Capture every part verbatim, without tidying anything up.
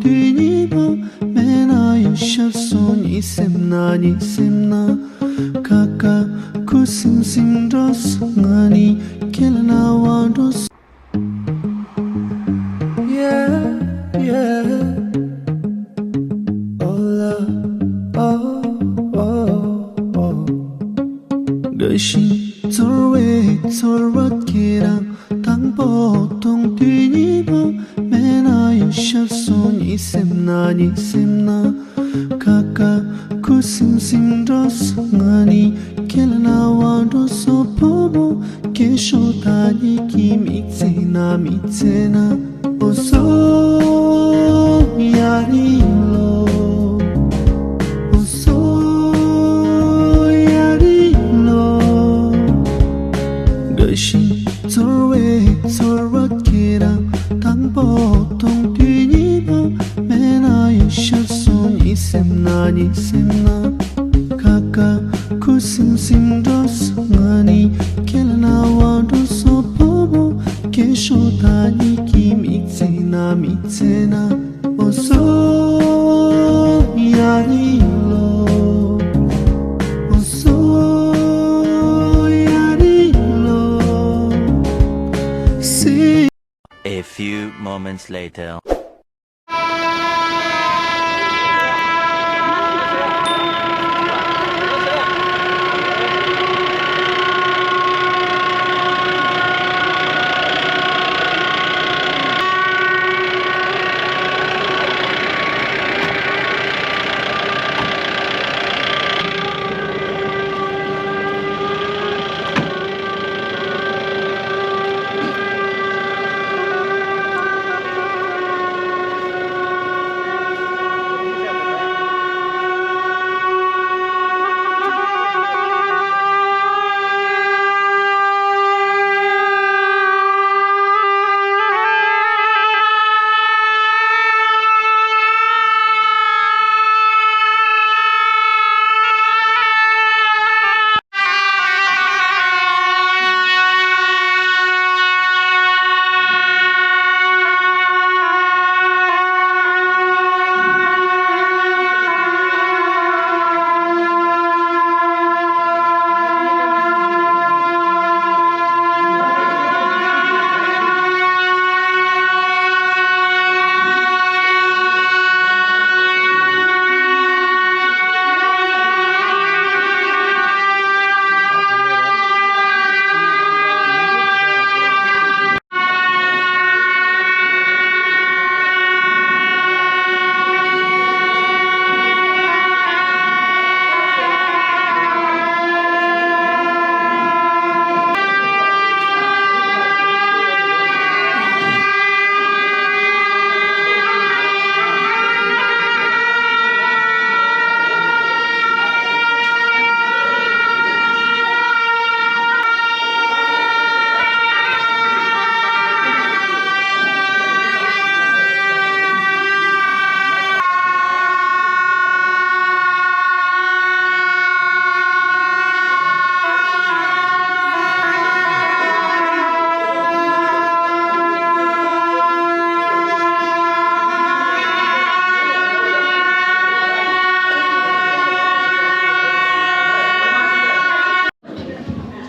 དུས་གཉིས་པ་མེད་ན་ཡང་ཤར་སོང་གཉིད་སེམས་ན། གཉིད་སེམས་ན་ཁ་ཁ་ཁུ་སིམ་སིམ་འགྲོ་སོང་། ང་ནི་ཁྱེད་ལ་ན་བ་འགྲོ་སོང་། Yeah, yeah. Oh, love, oh, oh, oh. དགའ་ཞིང་ཚོར་བའི་ཚོར་བ་ཁྱེད་རང་དང་པོ་མཐོང་དུས་གཉིས་པ་མེད་ན་ཡང་ཤར་སོང་གཉིད་སེམས་ན། གཉིད་སེམས་ན་ཁ་ཁ་ཁུ་སིམ་སིམ་འགྲོ་སོང་། ང་ནི་ཁྱེད་ལ་ན་བ་འགྲོ་སོང་། ཕོ་མོ་སྐྱེས་ཤོག་ད་གཉིད་ཀྱི་མི་ཚེ་ན། མི་ཚེ་ན། འོ་སོ་ཡ་རི་ལོ། འོ་སོ་ཡ་རི་ལོ། དགའ་ཞིང་ཚོར་བའི་ཚོར་བ་ཁྱེད་རང་དང་པོ་མཐོང་དུས་གཉིས་པ་མེད་ན་ཡང་ཤར་སོང་གཉིད་སེམས་ན། གཉིད་སེམས་ན་ཁ་ཁ་ཁུ་སིམ་སིམ་འགྲོ་སོང་། ང་ནི་ཁྱེད་ལ་ན་བ་འགྲོ་སོང་། ཕོ་མོ་སྐྱེས་ཤོག་ད་གཉིད་ཀྱི་མི་ཚེ་ན། མི་ཚེ་ན། འོ་སོ་ཡ་རི་ལོ། འོ་སོ་ཡ་རི་ལོ། སི། A few moments later.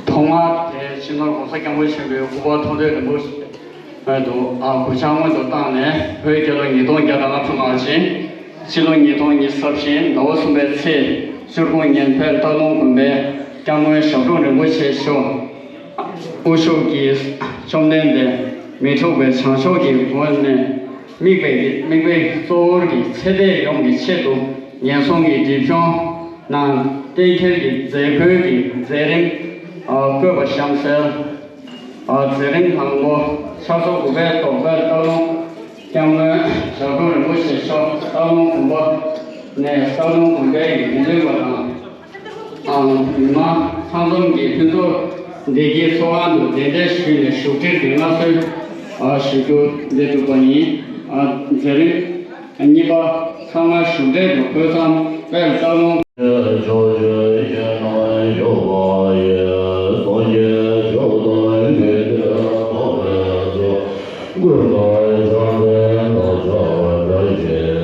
ཐོག་མར་དེ་སྤྱི་ནོར་༸གོང་ས་༸སྐྱབས་མགོན་ཆེན་པོའི་སྐུ་པར་མཐོང་གྲོལ་རིན་པོ་ཆེ་སྔོན་དུ། ཨ། གུས་ཕྱག་སྔོན་དུ་བཏང་ནས། བོད་རྒྱལ་ལོ་ཉིས་སྟོང་བརྒྱ་དང་ལྔ་བཅུ་ང་གཅིག་སྤྱི་ལོ་ཉིས་སྟོང་ཉི་ཤུ་རྩ་བཞི་ཟླ་བ་གསུམ་པའི་ཚེས་བཅུ་དགུ་ཉིན་བོད་སྟག་ལུང་དགོན་པའི་༸སྐྱབས་མགོན་ཞབས་དྲུང་རིན་པོ་ཆེ་མཆོག་དབུ་བཞུགས་ཀྱིས་བཅོམ་ལྡན་འདས་མི་འཁྲུགས་པའི་བྱང་ཆུབ་ཀྱི་སྒོ་ནས་དམིགས་པའི་དམིགས་པའི་གཙོ་བོར་གྱི་ཚེ་འདས་ཡོངས་ཀྱི་ཆེད་དུ་ངན་སོང་གི་སྒྲིབ་སྦྱོང་གནང་། གཏན་འཁེལ་གྱི་མཛད་སྒོའི་གི་མཛད་རིམ་བཀོད་པ་གཤམ་གསལ། མཛད་རིམ་དང་པོ། ཕྱག་ཚོགས་དགུ་པའི་ཐོག་བོད་སྟག་ལུང་༸སྐྱབས་མགོན་ཞབས་དྲུང་རིན་པོ་ཆེ་མཆོག་སྟག་ལུང་དགོན་པ་ནས་སྟག་ལུང་དགོན་པའི་དགེ་འདུན་པ་དང་། མི་མང་ཚང་འཛོམས་ཀྱིས་ཕུན་ཚོགས་བདེ་སྐྱིད་ཚོགས་ཁང་དུ་གདན་འདྲེན་ཞུས་ནས་བཞུགས་ཁྲིར་གདན་ལ་གསོལ་ཞུ་རྒྱུ་འདི་གྲུབ་པ་ཡིན། མཛད་རིམ་གཉིས་པ། ཚང་མ་བཞུགས་གྲལ་དུ་འཁོད་ཙམ། དཔལ་སྟག་ལུང་། ཕྱོགས་བཅུའི་ཡན་ལག་བཞུགས་པ་ཡི། སངས་རྒྱས་ཆོས་དང་དགེ་འདུན་ཐམས་ཅད་ཀྱི། ཀུན་ཏུ་བྱང་ཆུབ་ཏུ་སྤྱོད་པར་བྱ་ཞིང་།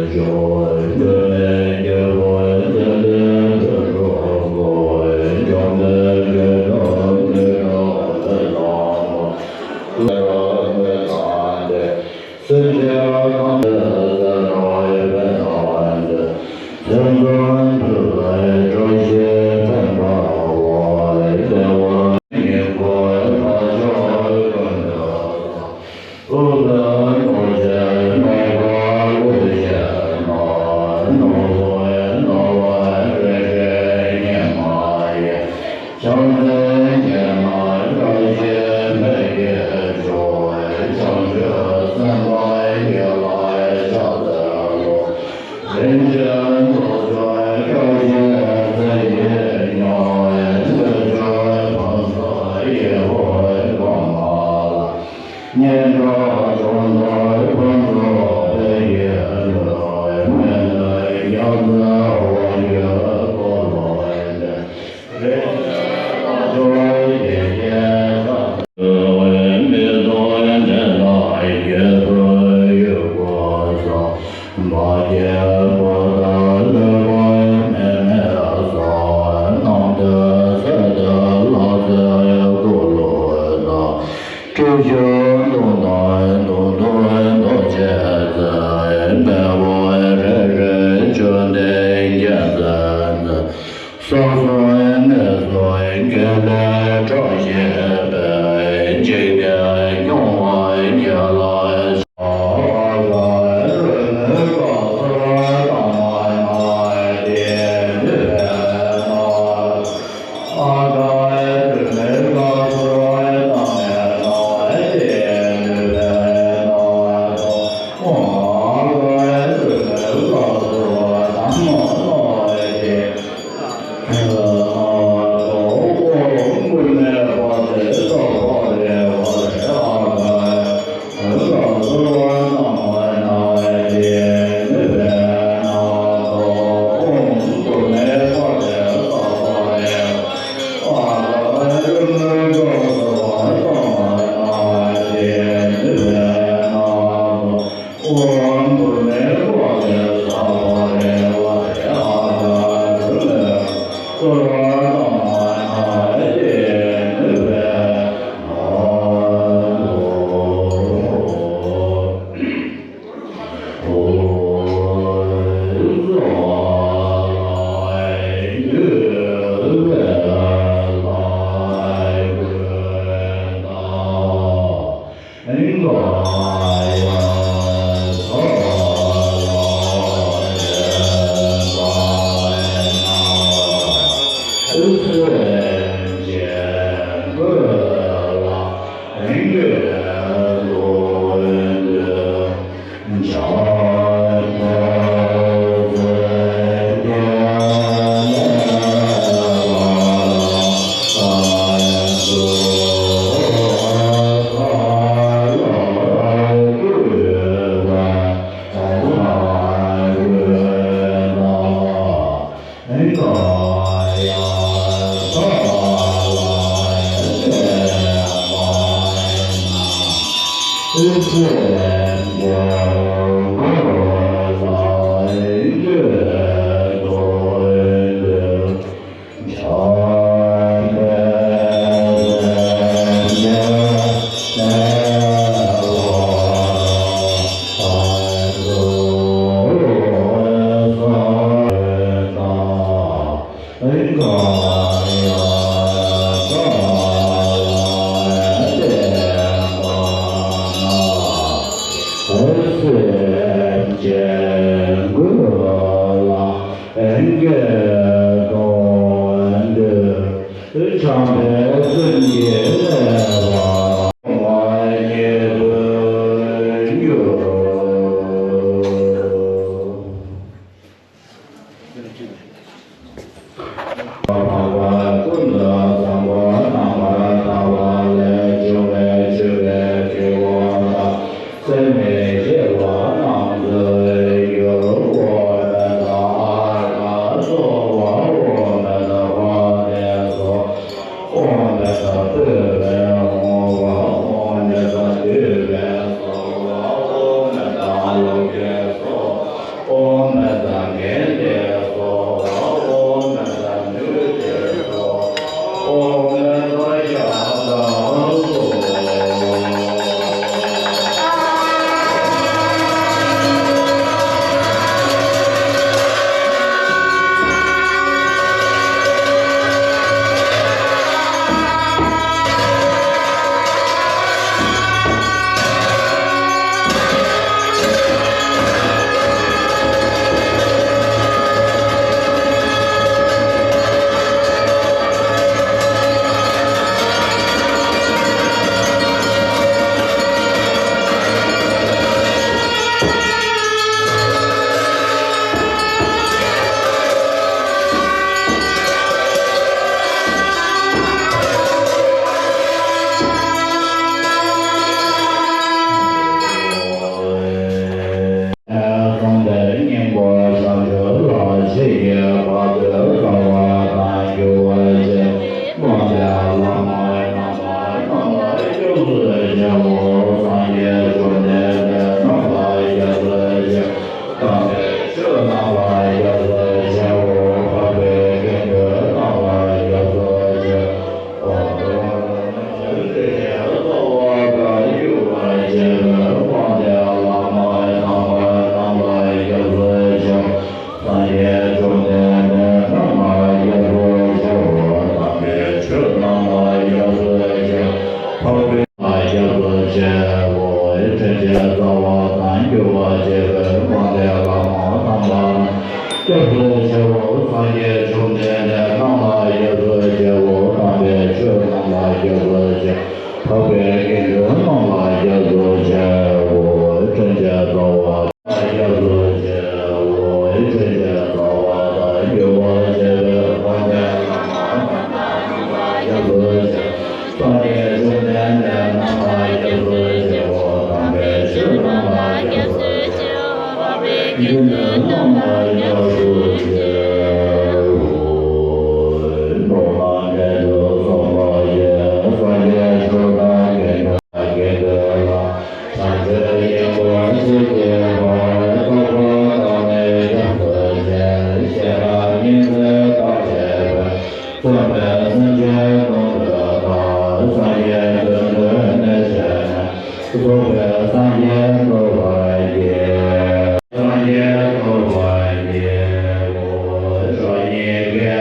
སྐྱབས་སུ་མཆིའོ། སངས་རྒྱས་བཅོམ་ལྡན་འདས་རྣམས་ལ་སྐྱབས་སུ་མཆིའོ། དམ་པའི་ཆོས་རྣམས་ལ་སྐྱབས་སུ་མཆིའོ། འཕགས་པའི་དགེ་འདུན་རྣམས་ལ་སྐྱབས་སུ་མཆིའོ། ཕྲིན་ལས་རྩ་བ་ལ་སྐྱབས་སུ་མཆིའོ། ཕྲིན་ལས་རྩ་བ་དང་རྒྱུ་བ་ཆེ་བའི་དཔལ་ལྡན་རྣམས་ལ་སྐྱབས་སུ་མཆིའོ། སངས་རྒྱས་བཅོམ་ལྡན་འདས་རྣམས་ལ་སྐྱབས་སུ་མཆིའོ། དམ་པའི་ཆོས་རྣམས་ལ་སྐྱབས་སུ་མཆིའོ། དགེ་འདུན་རྣམས་ལ་སྐྱབས་སུ་མཆིའོ། མདོར་ན་འབྲས་བུ་གསུམ་ལ་ཡང་སངས་རྒྱས་ཆོས་དང་དགེ་འདུན་དགེ་འདུན་ལ། བྱང་ཆུབ་སྙིང་པོར་བྱེད་པའི་ཕྱིར། རྟོགས་པ་དང་ནི་སྐྱབས་སུ་མཆི། ཤེས་རབ་ཉི་ཚེ་དང་བཅས་པས། བརྩམས་པའི་སེམས་ཅན་ཀུན་འདུལ་དང་། སངས་རྒྱས་དོན་དུ་གནས་བྱས་ནས། རྫོགས་པའི་སངས་རྒྱས་ཐོབ་པར་བགྱི། སངས་རྒྱས་ཐོབ་པར་བགྱིའོ། རང་ཉིད་ཀྱི་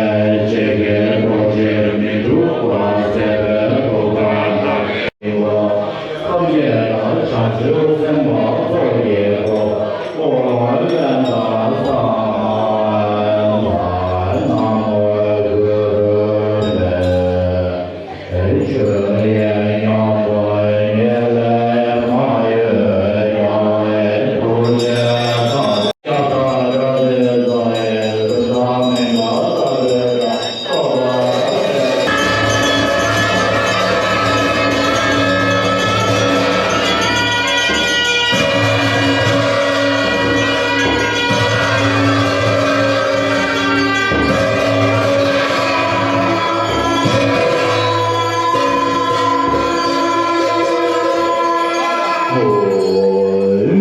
ཆོས་ཀྱི་རྟོགས་ཕྱིར་མི་འཁྲུགས་པ་ཟད་པའི་རྟོགས་པ་དང་། སངས་རྒྱས་དང་བྱང་ཆུབ་སེམས་དཔའ་ཚོགས་ཀྱི་སྒོ་འོག་ལ་ལེན་པར་བསམ་པ། ན་མོ་གུ་རུ་མེ། ཆོས་དབྱིངས་ཉམས་པ་ཉིད་ལས་མ་གཡོས་ཀྱང་། ཐུགས་རྗེ་དང་།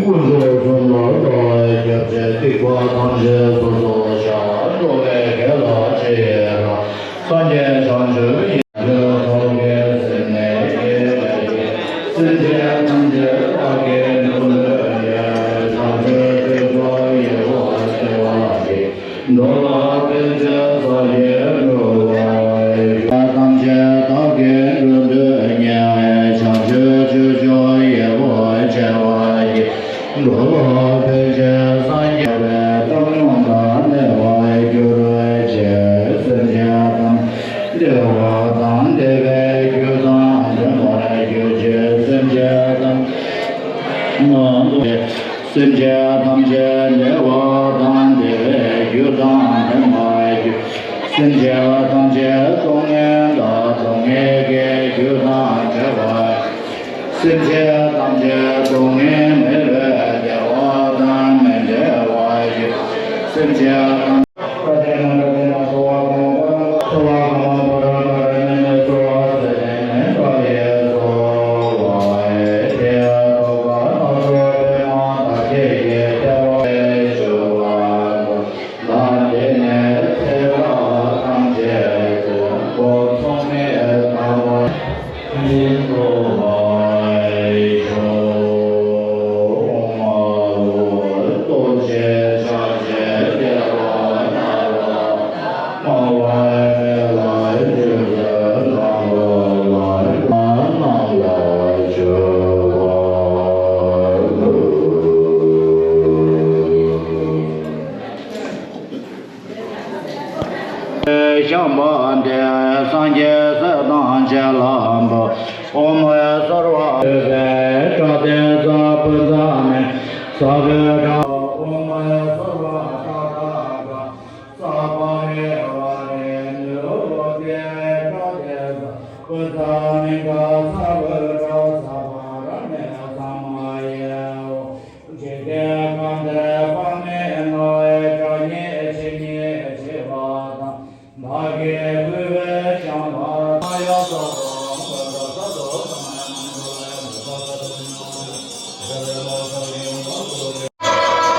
དཀོན་མཆོག་གསུམ་ལ་བལྟ་བའི་སྐྱབས་ཆེན་སྡིག་པ་ཐམས་ཅད་སོ་སོར་བཤགས། འགྲོ་བའི་དགེ་ལ་རྗེས་ཡི་རང་། སངས་རྒྱས་བྱང་ཆུབ་ཡིན། ཐོབ་པའི་སེམས་ནི་ཡེ་ཤེས་ཀྱིས། སེམས་ཅན་ཐམས་ཅད་བདག་གིས་སྒྲུབ་འདོད་ཡོད། བྱང་ཆུབ་སྤྱོད་མཆོག་ཡིད་བཞིན་བྱེད་པ་ཡི། འགྲོ་ལ་ཕན་ཕྱིར་བདག་གིས་སྒྲུབ་པར་བགྱི། ཐམས་ཅད་བདག་གིས་སྒྲུབ་འདོད་ཡོད། བྱང་ཆུབ་སྤྱོད་མཆོག་ཡིད་བཞིན་བྱེད་པ་ཡི། འགྲོ་ལ་ཕན་ཕྱིར་སངས་རྒྱས་པའི་བསོད་ནམས་དང་ལྡན་པར་གྱུར་ཅིག་སེམས་ཅན་ཐམས་ཅད་བདེ་བ་དང་བདེ་བའི་རྒྱུ་དང་ལྡན་པར་གྱུར་ཅིག་སེམས་ཅན་ཐམས་ཅད་སེམས་ཅན་ཐམས་ཅད་བདེ་བ་དང་བདེ་བའི་རྒྱུ་དང་ལྡན་པར་གྱུར། སེམས་ཅན་ཐམས་ཅད་སྡུག་བསྔལ་དང་སྡུག་བསྔལ་གྱི་རྒྱུ་དང་བྲལ་བར། སེམས་ཅན་ཐམས་ཅད་སྡུག་བསྔལ་མེད་པའི་བདེ་བ་དང་མི་འབྲལ་བར་གྱུར། སེམས་ཅན་ཐམས་བཤམས་པ་འདི་སངས་རྒྱས་སྲས་དང་བཅས་ལ་འབུལ། ཨོཾ་སརྦ་ཏུ་དེ་ཙ་བུ་ཙ་ནི་ས་བུ་ཏྲ། ཨོཾ་སརྦ་ཏ་ཏ་ག་ས་བ་རེ་བ་རེ་ནུ་དེ་ཏྲ་དེ་ཙ་བུ་ཙ་ནི་ག་ས་བུ་ཏྲ་ས་བ་ར་ནེ་ས་མ་ཡེ་ཨོ། འཇིག་རྟེན་ཁམས་འདིར་དཔག་མེད་ལྔ་བའི་བདག་ཉིད་ཇི་སྙེད་མཆིས་པ་དང་། བདག་གིས་བསྐུལ་བས་བཤམས་པ་ཡོངས་སུ་བསྐོར་བའི་ས་རྡོ་ཚང་བའི་ནང་དུ་ལས་འདི་ལྟར་ཐིམ་ཕྱིར་ཡོངས་སུ་གྱུར་ཅིག་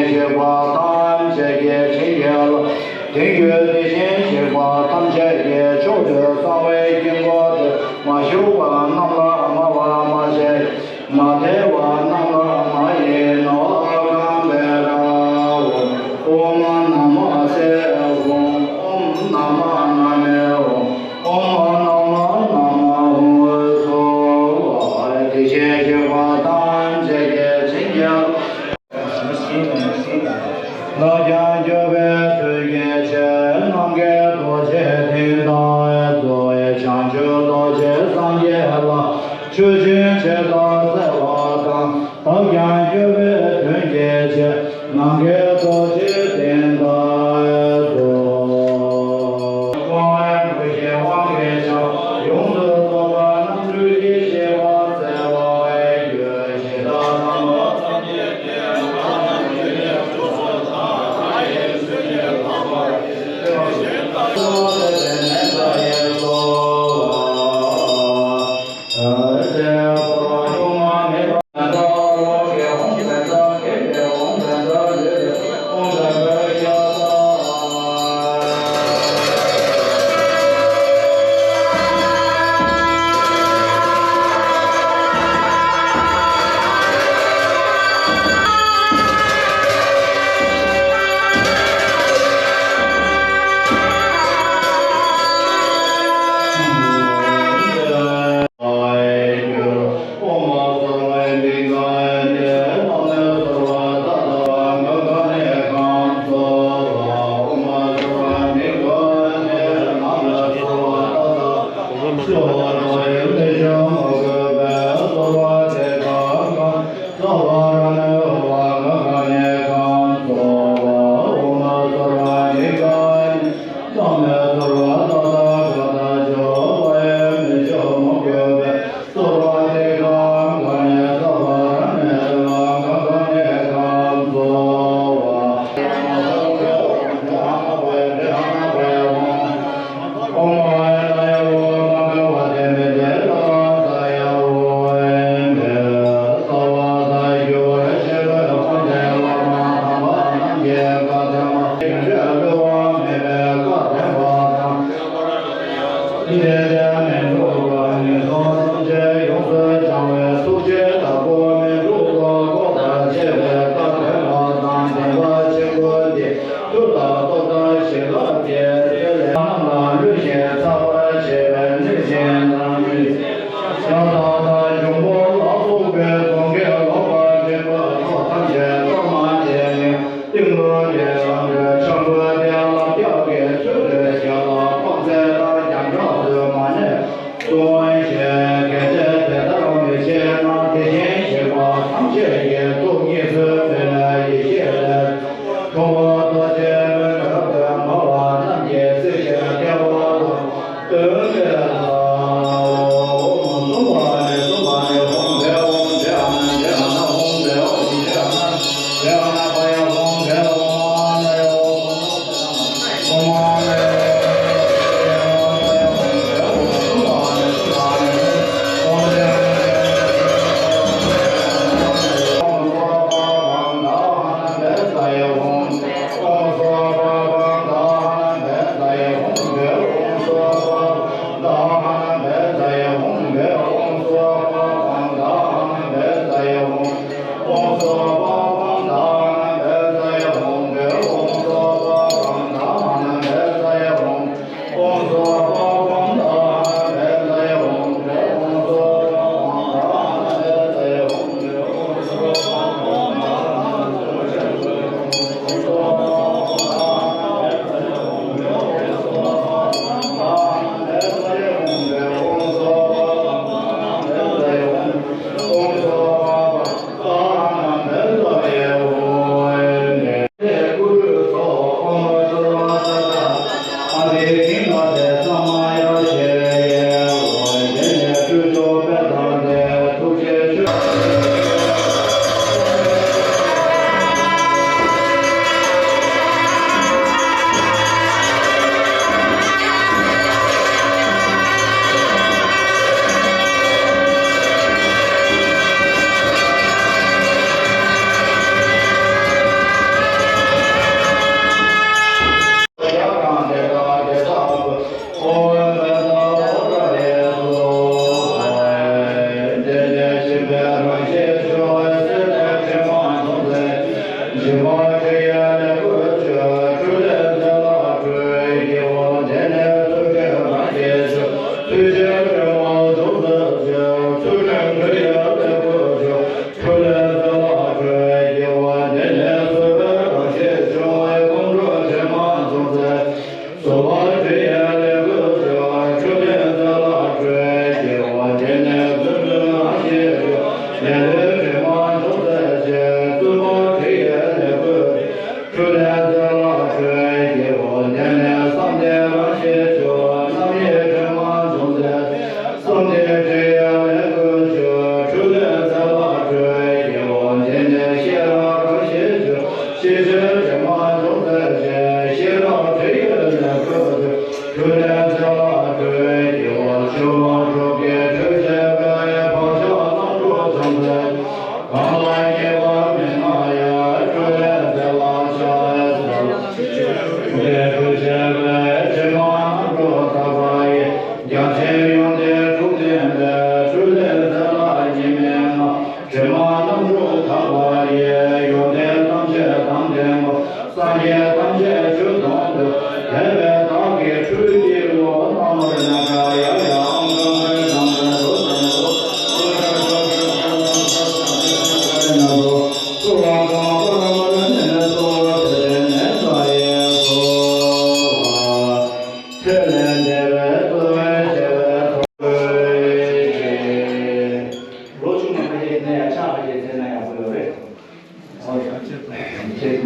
གཞིག་པ་ཐམས་ཅད་ཀྱིས་བྱིན་གྱིས་བརླབ། དེང་ཁྱོད་དེ་བཞིན་གཤེགས་པ་ཐམས་ཅད་ཀྱི་མཆོག་ཏུ་གསང་བའི་དཀྱིལ་འཁོར་དུ་མ་ཞུགས་པ་རྣམས་ལ་སྨྲ་བར་མ་བྱ། མ་དད་པ་རྣམས་ལ་མ་ཡིན་ནོ། ཨ་ཀཾ་པེ་ཏྲ་ཧོ། ཨོཾ་ན་མ་ཧཱ་ཧཱུྃ། ཨོཾ་ན་མ་ན་མེ་ཧོ། ཨོཾ་ན་མ་ན་མ་ཧཱུྃ་སྭཱ་ཧཱ། དེ་བཞིན་གཤེགས་པ་ཐམས་ཅད་ཀྱིས་བྱིན་གྱིས་བརླབས། ཀྱང་སྐྱོབ་པའི་དོན་གྱི་ཕྱིར། ནམ་མཁའི་རྡོ་རྗེ་གདན་དང་གཙོ་བོ། བྱང་ཆུབ་རྡོ་རྗེ་སངས་རྒྱས་ལ། མཆོད་ཅིང་བརྗོད་དང་བརྩེ་བ་དང་། བདག་ཀྱང་སྐྱོབ་པའི་དོན་གྱི་ཕྱིར། ནམ་མཁའི་རྡོ་རྗེ་གདན་དང་གཙོ་བོ། དབང་པོ་ཆེའི་དབང་གིས་ཀྱང་ཡོངས་སུ་རྫོགས་པ་རྣམ་འཕྲུལ་གྱི་ཞི་བ་བརྩེ་བ་རྒྱུད་ཞི་བདག་དང་། གསུངས་ཤིག་གལ་ཏེ་དེ་ལྟར་མི་བྱེད་ན། དེ་བཞིན་གཤེགས་པ་ཐམས་ཅད་ཀྱི་ཐུགས་གཉིས་སུ་མེད་པའི་ཡེ་ཤེས་ལས། ཁྲོ་བོ་རྡོ་རྗེ་རབ་ཏུ་འབར་བ་རྣམས་ཀྱིས་བསིལ་ཞིང་བདེ་བ་དང་ལྡན་པའི་ལྷ། ཨོཾ་སྭ་བྷཱ་ཎི་སྭ་བྷཱ་ཎི་ཧཱུྃ་ཕཊ། ཨོཾ་ཏེ་ཨ་ན་ཏེ་ཨ་ན་ཧཱུྃ་ཕཊ། ཨོཾ་ཏེ་ཨ་ན་ཏེ་ཨ་ན།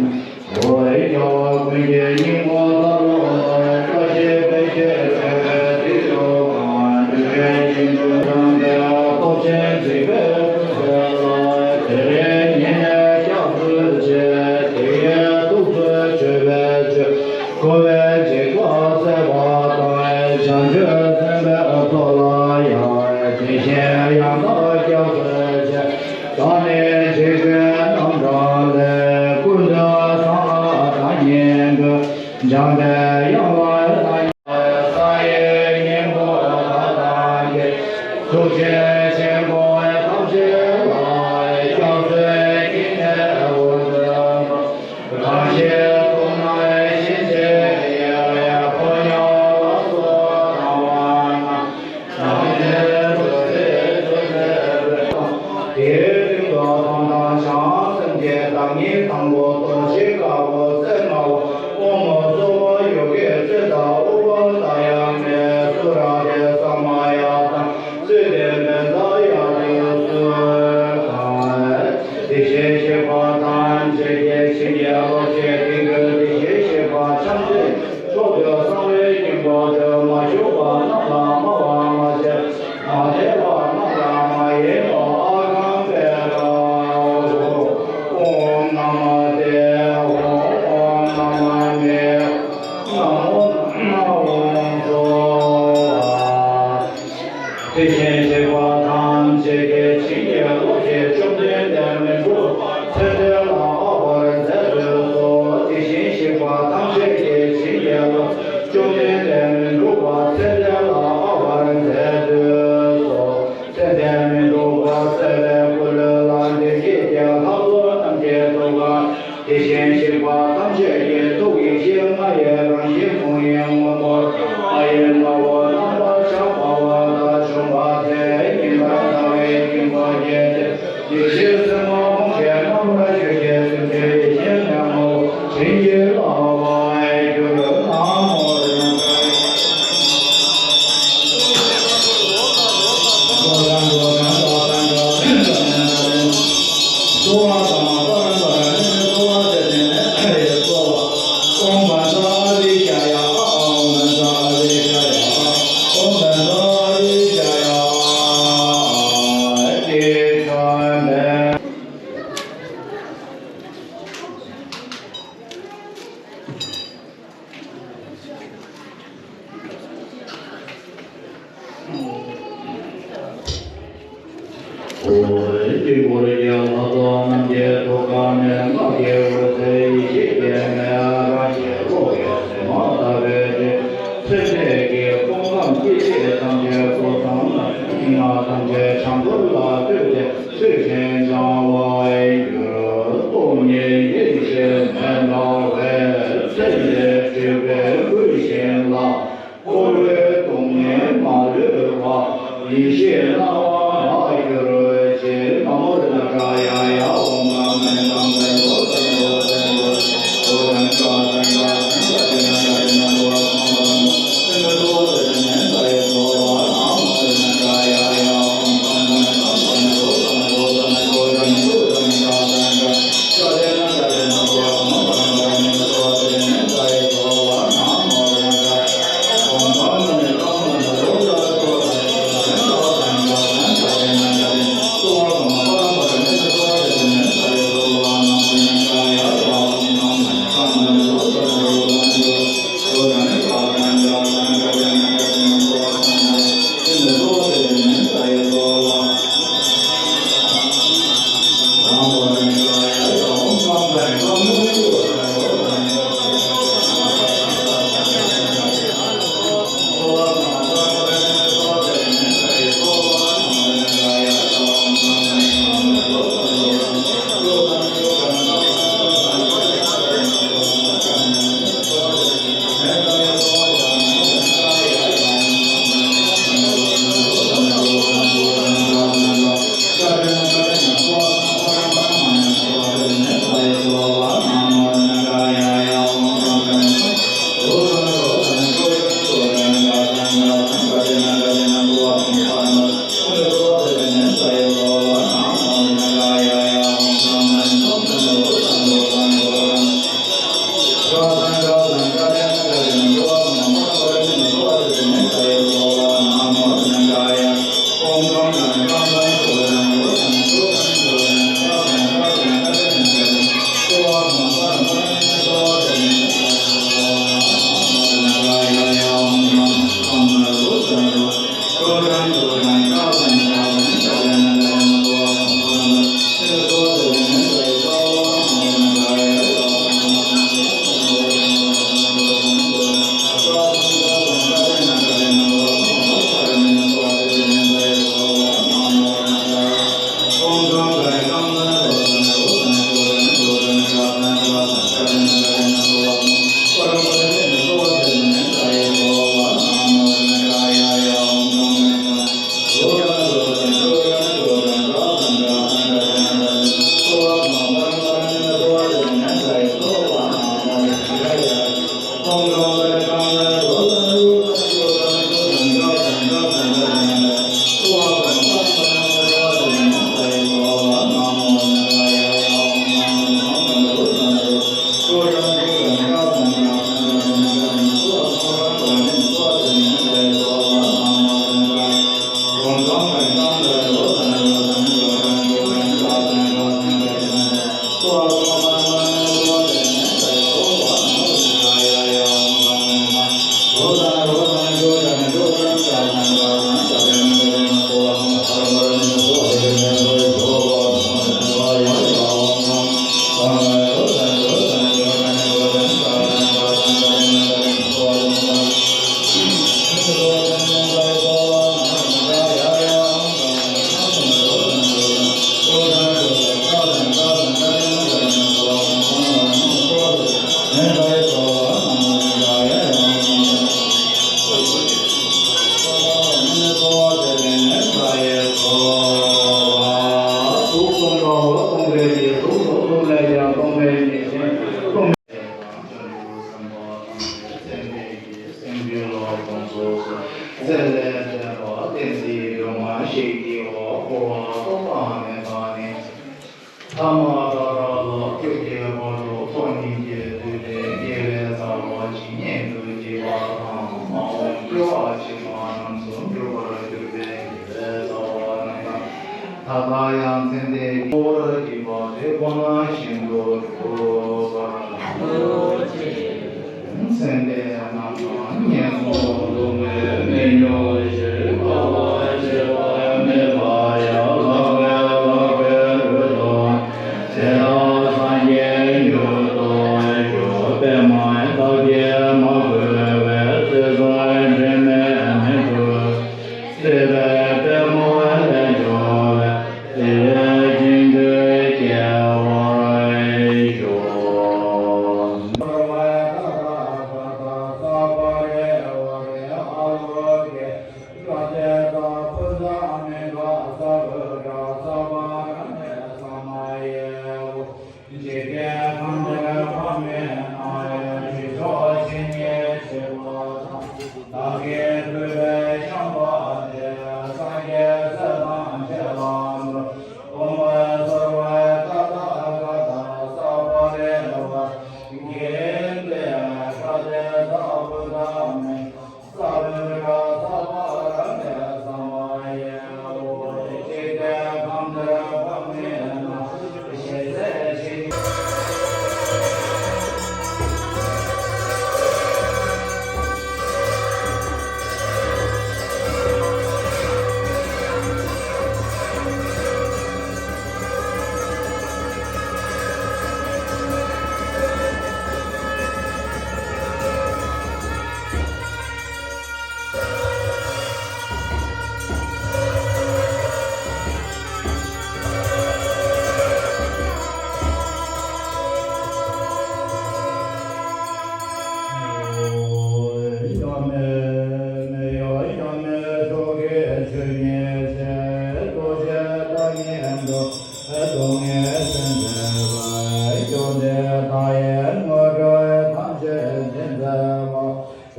རྒྱལ་བ་ཀུན་གྱི་སྙིང་པོ་ལྟར་བཀྲ་ཤིས་དཔལ་གྱི་ཚལ་དེ་ཡོད་པ། འདུས་པའི་ཞིང་དུ་བྱམས་པའི་སྟོབས་ཆེན་འཇིགས་པའི་ཀུན་སེལ་ལ། དེ་རིང་ཉིད་ནས་སྐྱབས་སུ་མཆི། དེ་ཡི་ཐུགས་སུ་ཆུད་པའི་ཆོས། འཁོར་བའི་འཇིགས་པ་སེལ་བ་དང་། བྱང་ཆུབ་སེམས་དཔའི་ཚོགས་ལ་ཡང་། དེ་བཞིན་ཡང་དག་སྐྱབས་སུ་མཆི། བདག་ནི་འཇིགས་པའི་རྣམ་གྲངས་ལས། ཀུན་ཏུ་བཟང་ལ་བདག་ཉིད་འགོད། འཇམ་པའི་དབྱངས་ལ་བདག་ཉིད། ས་ཡི་སྙིང་པོ་བདག་དང་ཀྱེ། ཐུགས་རྗེ་ཆེན་པོ་ཐམས་ཅད་ལ། སྐྱབས་སུ་མཆི་ནས་འོ་ཟེར། གང་ཞིག་ཐུབ་རྣམས་གཤིན་རྗེའི་ཡུལ། ཕོ་ཉ་ལ་སོགས་སྡང་བ་རྣམས། དེའི་སྟེང་དུ་མཐོང་དང་བྱང་སེམས་ཀྱི་བདག་ཉིད་དང་པོ་སྟོང་ཞིང་དཀར་པོ་རྩེ་ལྔ་པོ། དབང་མོ་སོགས་པ་ཡུལ་གྱི་ཚེ་དང་ཨུཏྤལ་དང་ཡ་མེད་སུ་ར་དྷེ་ས་མ་ཡ་དང་། བསིལ་ལྡན་བཛྲ་ཡ་དུ་གསོལ་དང་། དེ་བཞིན་གཤེགས་པ་ཐམས་ཅད་ཀྱི་བྱིན་གྱིས་རློབ་ཅིང་། དེང་འདིར་དེ་བཞིན་གཤེགས་པ་ཐམས་ཅད་མཆོག་ཏུ་གསང་བའི་སྙིང་པོ་དུ་མ་ཞུགས་པ་རྣམས་ལ་སྨྲ་བར་མ་བྱ། མ་དད་པ་རྣམས་ལ་མ་ཡེངས་པ་ཨ་ཁཾ་པད་མ། ཨོཾ་ན་མ་དེ་ཧོ། ཨོཾ་ན་མ་མེ། ན་མོ་ན་མ་ཧོ། དེ་བཞིན་གཤེགས་པ་ཐམས་ཅད་ཀྱི་བྱིན་གྱིས་རློབ་ཅིང་། བཅོམ་ལྡན་འདས་མི་འཁྲུགས་པ་ཚེ་འདི་ལ་དབབ་པར་མཛད་དུ་གསོལ། དེ་བཞིན་གཤེགས་པ་ཐམས་ཅད་ཀྱི་བྱིན་གྱིས་རློབ། བཅོམ་ལྡན་འདས་མི་འཁྲུགས་པ་ཚེ་འདི་ལ་དབབ་པར་མཛད་དུ་གསོལ། ཚེ་འདས་མི་འཁྲུགས་པ་སེལ་བའི་སྐུ་ལུས་ལ། བདེ་སྐྱིད་ཀྱི་ལྷ་ཚོགས་རྣམས་ཀྱིས་བསྟོད་པ། དེ་བཞིན་གཤེགས་པ་ཐམས་ཅད་ཀྱི་ཐུགས་ཡེ་ཤེས་ལྔ་ཡི་རང་བཞིན་ཁོང་ཡིན་ངོ་བོ། ཨ་ཡིག་ལྔ་པོ་རྣམ་པར་ཆགས་པ་བ་དང་བྱུང་བ་དེ། ཉི་ཟླ་ཟླ་བའི་སྙིང་པོ་བརྒྱད་དེ། ཡེ་ཤེས་སེར་མོ་ཁོང་གི་རྣམ་པར་ཤར་ཞིང་སེམས་ཅན་ཡེ་ཤེས་ལྔ་པོ་བྱིན་གྱིས་བརླབ་པར་གྱུར། ན་མོ་རེ་ན། དཀྱིལ་འཁོར་གྱི་ལྷ་ཚོགས་རྣམས་ཀྱི་ཐུགས་ཀ་ནས་སྔགས་ཀྱི་འོད་ཟེར་ཡེ་ཤེས་ཀྱི་མེ་རང་བཞིན་རློག་པའི་ཟེར་མ་ལྟ་བུའི་ཚེ་འདས་ཀྱི་སྐུ་ཁམས་སྐྱེ་མཆེད་ཐམས་ཅད་སྐུ་གསུམ་ལ་ལྔ་ཐམས་ཅད་ཆང་ཕུད་ལ་ལྟོས་ཏེ་ཚུལ་ཁྲིམས་སྦྱང་བར་འགྱུར། སྟོང་ཉིད་ཡེ་ཤེས་མེ་འདྲ་བའི་ཚེ་འདས་སྤྲུལ་པའི་སྐུ་བཞིན་ལ། འཁོར་བའི་སྡུག་བསྔལ་མ་ལུས་པ། ཡེ་ཤེས་སྣང་བ་མར་གྱུར་ཅིག། ན་མོ་རཏྣ་ཏྲ་ཡ་ཡ། ཨོཾ་ཨ་མེ་ན་མེ་རོ་ཏ་ནོ། མེད་ན་ཡང་ཕྱི་ཕྱོགས་ཇི་སྙེད་ཆེ་བ་དང་། བདག་གིས་བསྐུལ་བའི་ཤམ་བྷ་དེ། སངས་རྒྱས་སྲས་དང་བཅས་པ་འགྲོ། སྟོན་པ་གསོལ་བ་ཏདྱ་ཐཱ་ག་ཏ་སྭ་བྷཱ་རེ་ཝ། དགེ་འདུན་ག་ཏེ་ས་བུདྡྷ་མེ།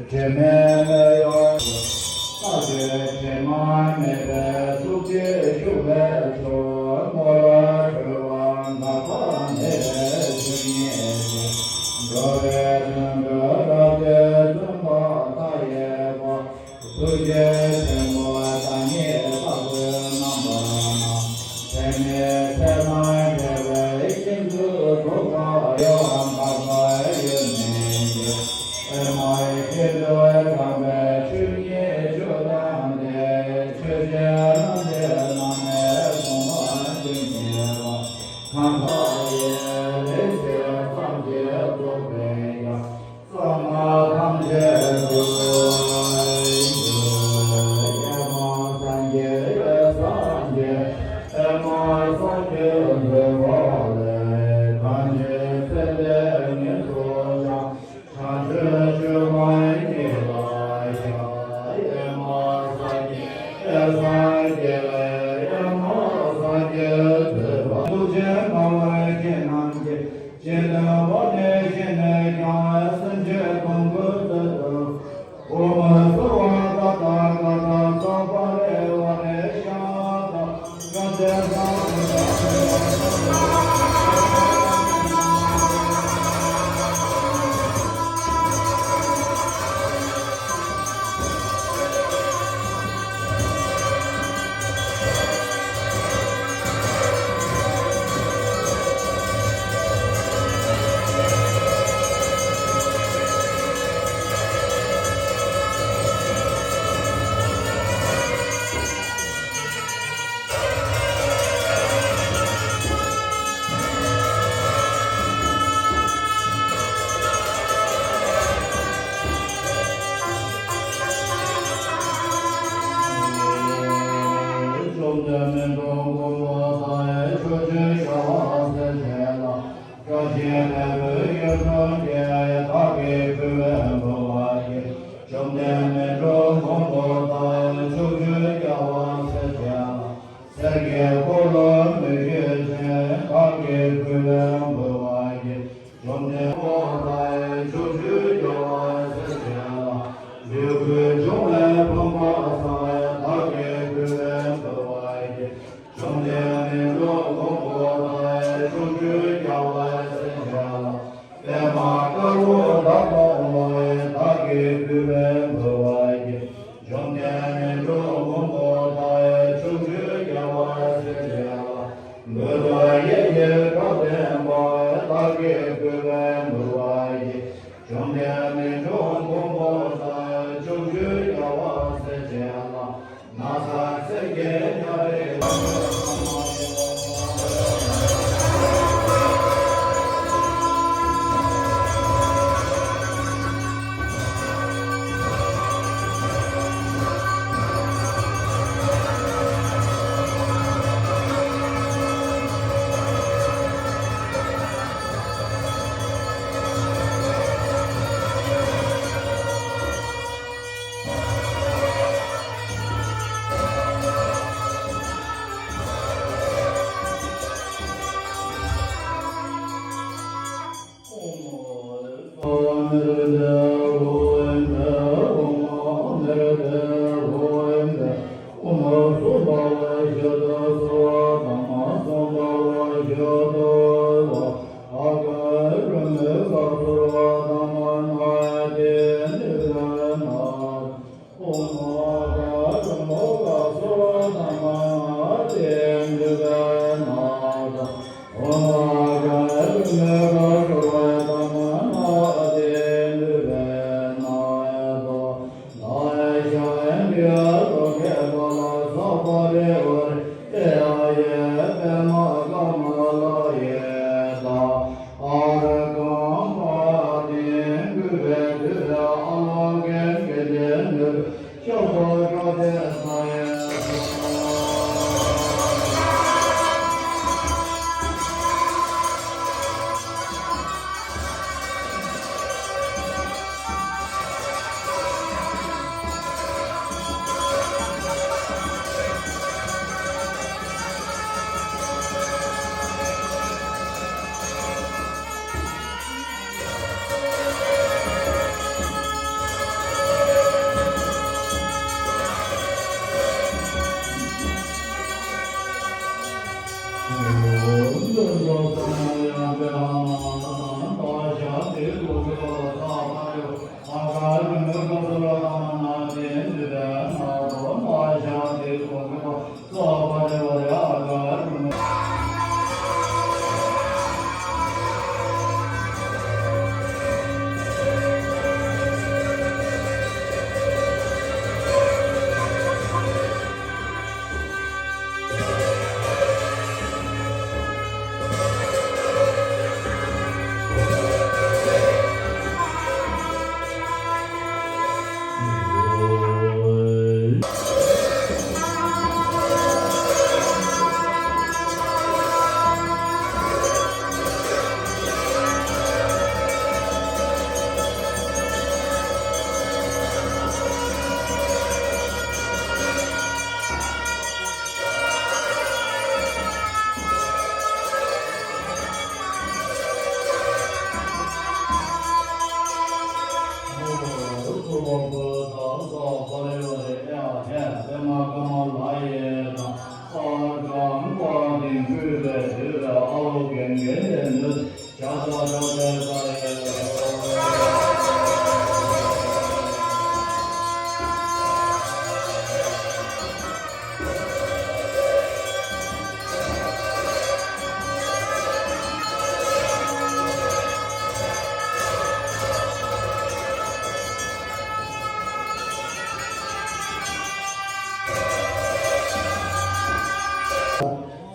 དྲི་མེད་མེ་ཡོར་ས་གོས་དྲི་མ་མེད་པའི་ཐུགས་རྗེས་ཞུ་བའི་མཆོག་སྨོན་ལམ་གྲོལ་བ་འགག་པ་མེད་པའི་ཆོས་ཉིད་ཅན། འགྲོ་བའི་དོན་དུ་རབ་ཏུ་བརྩོན་པ་མཐའ་ཡས་པ། ཐུགས་རྗེ་ཆེན་པོ་བདག་ཉིད་ལྟ་བུའི་རྣམ་པ་སྣང་། ཚད་མེད་ཚད་དང་བྲལ་བའི་ཤིན་ཏུ་རྫོགས་པ་ཡང་དག་པར་ཡོད་མི་འགྱུར། ཨེ་མ་ཧེ། ཁྱེད་དུ་དག་པའི་ཆོས་ཉིད་བཅུ་དང་ལྡན། ཆོས་ཀྱི་རྣམ་འདྲེན་བླ་མེད་སྟོང་པ་ཉིད་ཀྱི་བ། གང་དག་ཡེ་ལེ་ཤ་ཙམ་གྱིས་རྫོགས་པའི་ཡང་། གསང་སྔགས་ཐམས་ཅད་དུ། ཨེ་མ་སངས་རྒྱས་སངས་རྒྱས། ཨེ་མ་སངས་རྒྱས་འདོད་པ་ལས། གང་ཞིག་ཚེ་འདས་ཉིད་དུ་བྱང་། བྱང་ཆུབ་སྤྱོད་པ་ཉིད་ལ་བཤགས། ཨེ་མ་སངས་རྒྱས་སངས་རྒྱས། ཨེ་མ་སངས་རྒྱས་འདོད་པ། ཐུགས་རྗེ་མངའ་བའི་ཁྱེད་རྣམས་ཀྱིས། སྤྱན་དང་པོ་ནས་བཞེངས་ནས་ཀྱང་སེམས་ཅན་ཀུན་ཀུན་ཏུ་དུ། ཨོཾ་སྭ་བྷཱ་ཀ་ཏ་ཀ་ཏ་སྭ་བྷཱ་རེ་ཝ་རེ་ཤྭ་ཏ་ཀ་ཏེ་སྭ་བྷཱ་རེ་ཝ། བཅོམ་ལྡན་མི་འགྲོ་མགོན་པོ་དང་ཕྱོགས་བཅུའི་རྒྱལ་བ་སྲས་བཅས་ལ། བཀྲ་ཤིས་ལྷུན་པོའི་ཡུལ་དུ་སྐྱེ། བདག་གིས་གུས་པས་འབུལ་བར་བགྱི། བཅོམ་ལྡན་མི་འགྲོ་མགོན་པོ་དང་ཕྱོགས་བཅུའི་རྒྱལ་བ་སྲས་བཅས་ལ། གསེར་གྱི་འཁོར་ལོ་མི་བསྐྱོད་ཅན། བདག་གིས་གུས་པས་འབུལ་བར་བགྱི། བཅོམ་ལྡན་མགོན་པོ་དང་ཕྱོགས་བཅུའི་རྒྱལ་བ་སྲས་བཅས་ལ། ལུས་ཀྱི་འབྱུང་བའི་ཕུང་པོ་ཚང་བ། བདག་གིས་གུས་པས་འབུལ་བར་བགྱི། བཅོམ་ལྡན་མི་འགྲོ་མགོན་པོ་དང་ཕྱོགས་བཅུའི་རྒྱལ་བ་སྲས་བཅས་ལ། པདྨ་དཀར་པོ་དང་སྟོང་པ། བདག་གིས་གུས་པས་འབུལ་བར་བགྱི། བཅོམ་ལྡན་མི་འགྲོ་མགོན་པོ་དང་ཕྱོགས་བཅུའི་རྒྱལ་བ་སྲས་བཅས་ལ། འབུལ་བ་ཡེ་ཤེས་དྲག་ལྡན་པ། བདག་གིས་གུས་པས་འབུལ་བར་བགྱི། བཅོམ་ལྡན་མི་འགྲོ་མགོན་པོ་དང་ཕྱོགས་བཅུའི་རྒྱལ་བ་སྲས་བཅས་ལ། ན་བཟའ་གསེར་གྱི་སྐྱ་རེངས་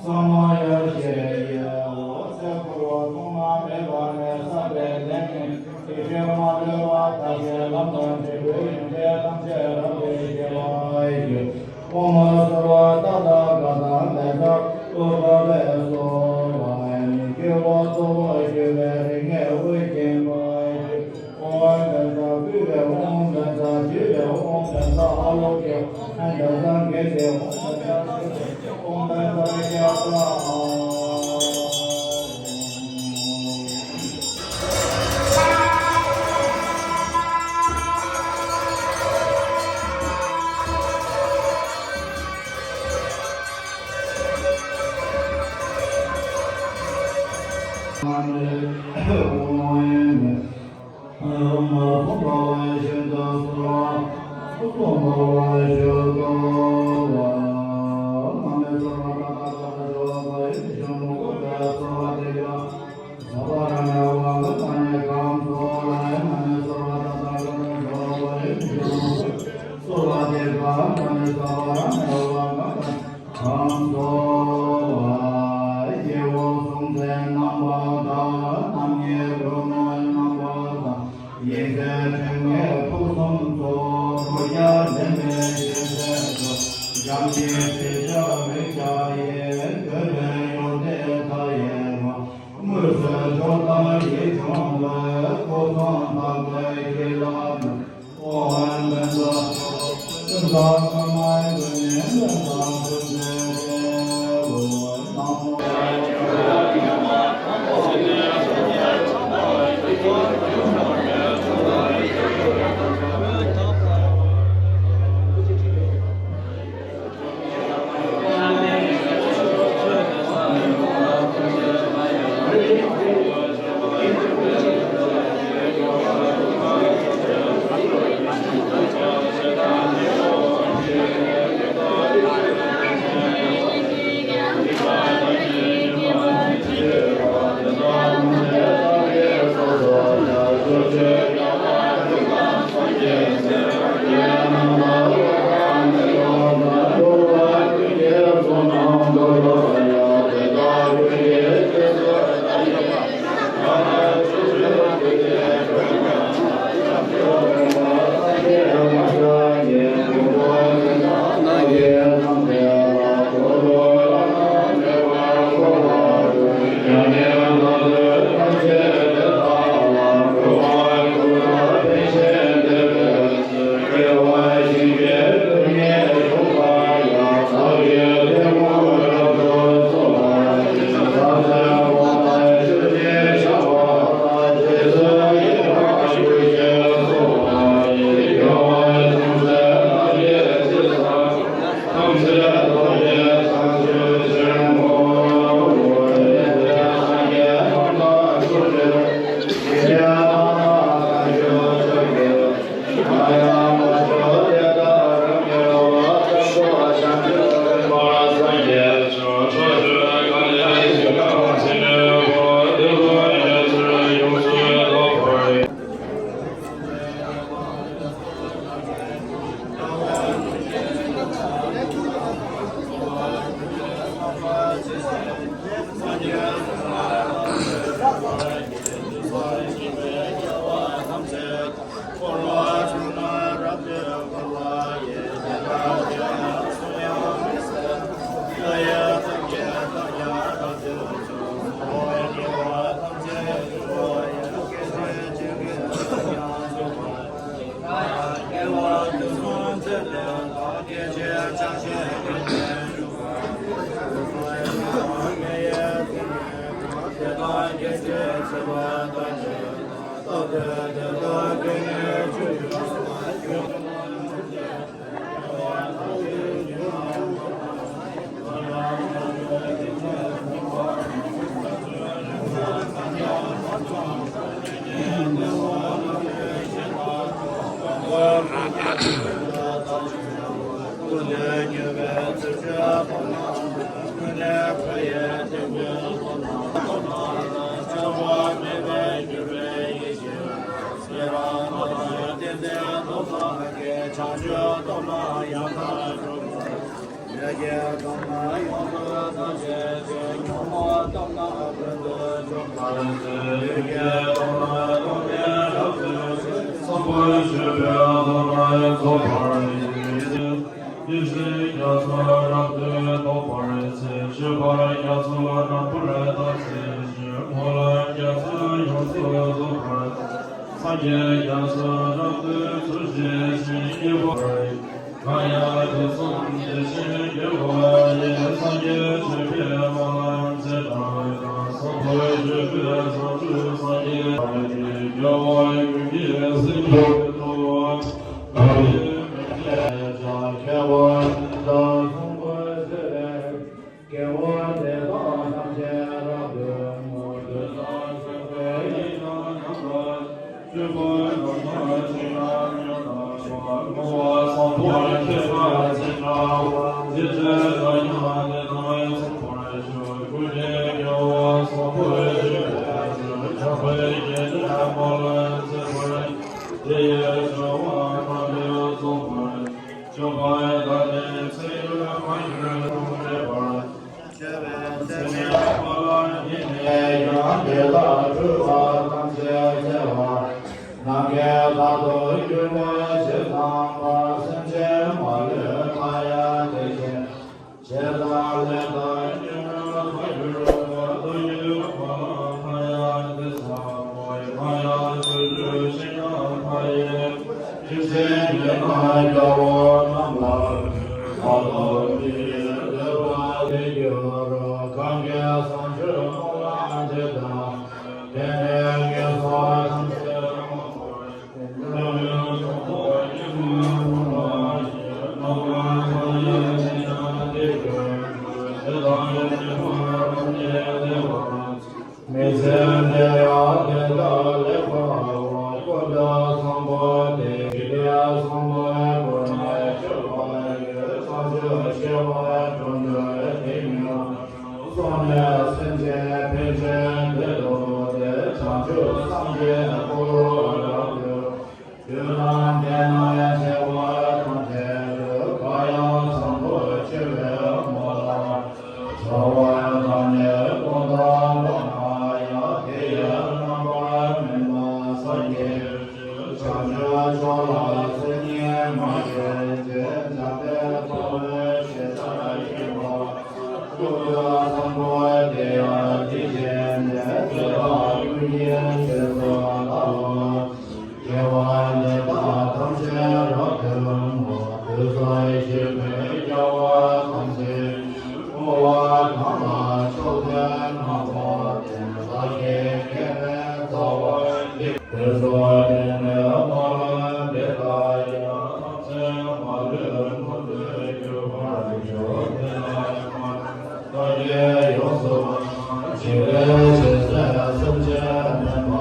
ས་མ་ཡ་ཤེ་ཡེ་འོད་ཟེར་འཁོར་བ་སྟོང་པ་མེད་པ་ནས་བསམ་པའི་ལན་ནི་དེ་བཞིན་མ་ལུས་པ་ཐམས་ཅད་ལམ་དང་འབྲས་བུའི་ཡོན་ཏན་ཐམས་ཅད་རབ་ཏུ་ཤེས་པར་ཤོག་དབུ་མ་ཟུར་པ་ཏ་ཐཱ་ག་ཏ་མེ་ཏྲ་ཀླུ་ཐོད་པའི་སོལ་བ་ཉིད་ཀྱི་འོག་ཏུ་བཞུགས་པའི་རིགས་ལྔའི་དབུས་ཀྱི་འབའ་ཞིག་ཨོཾ་བཛྲ་བྷཱུ་མི་ཨོཾ་བཛྲ་ཇི་ཝེ་ཨོཾ་བཛྲ་ཨཱ་ལོ་ཀེ་ཨོཾ་བཛྲ་གྷི་རི་ཨོཾ་བཛྲ་ཤཱཀྱ་ཨོཾ་བཛྲ་ཤ་ཏ། ཁམས་གསུམ་མཚན་རྣམ་པར་དག། རྣམ་དབྱེ་རོལ་མོའི་རྣམ་པར་དག། ཡེ་ཤེས་ཕྲེང་བའི་ཐུགས་གསུམ་རྫོགས། ཕོ་རྒྱས་འདྲེན་པའི་སྤྱན་རས་གཟིགས། འཇམ་དཔལ་སྲས་ཞབས་རིང་བཅས་ཡི། འདོད་པའི་ཡོན་ཏན་མཐའ་ཡས་པ། དངོས་སུ་མཆོག་དང་ཡིད་འབྱུང་བའི། སྐུ་གསུང་ཐུགས་ཀྱི་དཀྱིལ་འཁོར་དུ། ཡེ་ཤེས་རྒྱ་མཚོ་རབ་ཏུ་རྟོགས་པར་བྱེད། སྤྱོད་པ་རྒྱ་མཚོ་རྣམ་པར་དག་བྱེད་ཕྱིར། སྨོན་ལམ་རྒྱ་མཚོ་ཡོངས་སུ་རྫོགས་པར་བྱེད། སངས་རྒྱས་རྒྱ་མཚོ་རབ་ཏུ་འཚོ་བྱེད་ཕྱིར། བསྙེན་པར་གང་ཡང་དུས་གསུམ་བདེ་ཆེན་དགེ་བ་ཡི། སངས་རྒྱས་ཆོས་ཀྱི་སྨོན་ལམ་ཇི་ལྟར་བསྐང་། བཟང་པོ་སྤྱོད་པའི་བྱང་ཆུབ་སངས་རྒྱས་ཀྱི། དགེ་བ་ཀུན་གྱི་སེམས་ཀྱི་དུ་བ། བདག་གིས་མི་བཟད་ཀྱང་། མཁས་པ་དེ་དག་བཟང་པོ་སྤྱོད་པའི། དགེ་བ་འདི་དག་ཐམས་ཅད་རབ་ཏུ་བསྔོ། དུས་གསུམ་གཤེགས་པའི་ཡི་དམ་རྣམས་ལ། སྤྱོད་པ་དང་ལྡན་ཅིང་ཉམས་དག་པ། བསྔོ་བ་བཟང་པོ་མཁས་པ་ཅི་འདྲ་བ། དེ་འདྲའི་བདག་ཀྱང་དེ་དག་ཡང་ཚང་བར་ཤོག །ཀུན་གྱི་དགེ་བ་བཟང་པོ་སྤྱོད་པའི་ཕྱིར། ཆགས་པའི་སྐྱེ་མཆེད་སྨོན་ལམ་ཟད་པར། དེ་ཡི་བྱ་བ་ཐམས་ཅད་རྫོགས་པར། སྤྱོད་པ་དག་ནི་ཚེ་ཡི་མ་གྱུར་ནམ་མེད་པར། སྤྱོད་པའི་ཚེ་ནི་འཕགས་པ་ཉིད་ནས་ཡང་། དེ་དག་སྤྲུལ་པ་ཐམས་ཅད་མཛད་པ། ནམ་མཁའི་མཐའ་སྟོང་གྱུར་པ་ཇི་ཙམ་པ། སེམས་ཅན་མ་ལུས་མཐའ་ཡས་དེ་བཞིན། བྱས་དང་ལས་དང་ཉོན་མོངས་མ་གྱུར་པ། བདག་གི་སྨོན་ལམ་མཐའ་ཡས་དེ་བཟང་པོ། གང་ཡང་ཆོས་སྤྱོད་ཞིང་ཡང་མཐའ་ཡས། ཡེ་ཤེས་ཀྱི་ངང་རྒྱལ་པོ་རྣམས་ལ། བདག་དང་མི་ཡི་འདོད་པ་དེ་འགྱུར་རོ། གང་གིས་བཟང་སྤྱོད་སྨོན་ལམ་འདི་དག་དེ་ནས་ངན་སོང་ཐམས་ཅད་སྤངས་པར། མི་ཚེ་འདི་ཡང་དེ་དག་ལས་འཕགས་པ། ཀུན་ཏུ་བཟང་པོ་དེ། ཞི་བདེ་བཟང་པོའི་སྒོ་ནས་སྤྱོད་པ་ཡི། བྱང་ཆུབ་སྤྱོད་པ་འགྲོ་འདུལ་དེ་ཉིད། སོང་ནས་སེམས་ཅན་ཕན་ཕྱིར་བདེ་ཐོབ་སྟེ། བྱང་ཆུབ་སངས་རྒྱས་འཁོར་ལོ་རབ་ཏུ། དུས་དང་ལྡན་ན་བྱེ་བ་ཐམས་ཅད་དུ། གང་ཡང་བཟང་པོ་སྤྱོད་པའི་སྨོན་ལམ། བྱ་བ་དག་ནི་ཀུན་ཏུ་བསྔོ་ན་ཡང་། དེ་ཡི་རྣམ་པར་སྨིན་པ་སངས་རྒྱས། བྱང་ཆུབ་མཆོག་ལ་སེམས་ཉིད་མ་བྱེད་ཅིང་། བྱམས་པའི་ཚོགས་ཀྱི་ཞེན་ཆགས་ཡིན་པ། ཀུན་ཏུ་བཟང་པོ་དེ་ཡང་དེ་བཞིན་ཏེ། དེ་དག་ཀུན་གྱི་རྗེས་སུ་བདག་སློབ་ཅིང་། དགེ་བ་འདི་དག་ཐམས་ཅད་རབ་ཏུ་བསྔོ། དུས་གསུམ་གཤེགས་པའི་རྒྱལ་བ་ཐམས་ཅད་ཀྱིས། བསྔོ་བ་གང་ལ་མཆོག་ཏུ་གནང་བ་དེ། བདག་གིས་བསྐྱེད་པའི་རྩ་བ་འདི། དེ་ཚོགས་དེ་ནས་སྨོན་ལམ་འདི་དག་ཀྱང་། ཐམས་ཅད་མ་ལུས་མུ་སྟེགས་གྱུར་པར་ཤོག །དེ་ལ་ཡང་མ་ལུས་བདག་གིས་ཡོངས་སུ་བཟུང་། འཆི་བའི་ཞལ་ཟས་སེམས་ཅན་མེད་པ་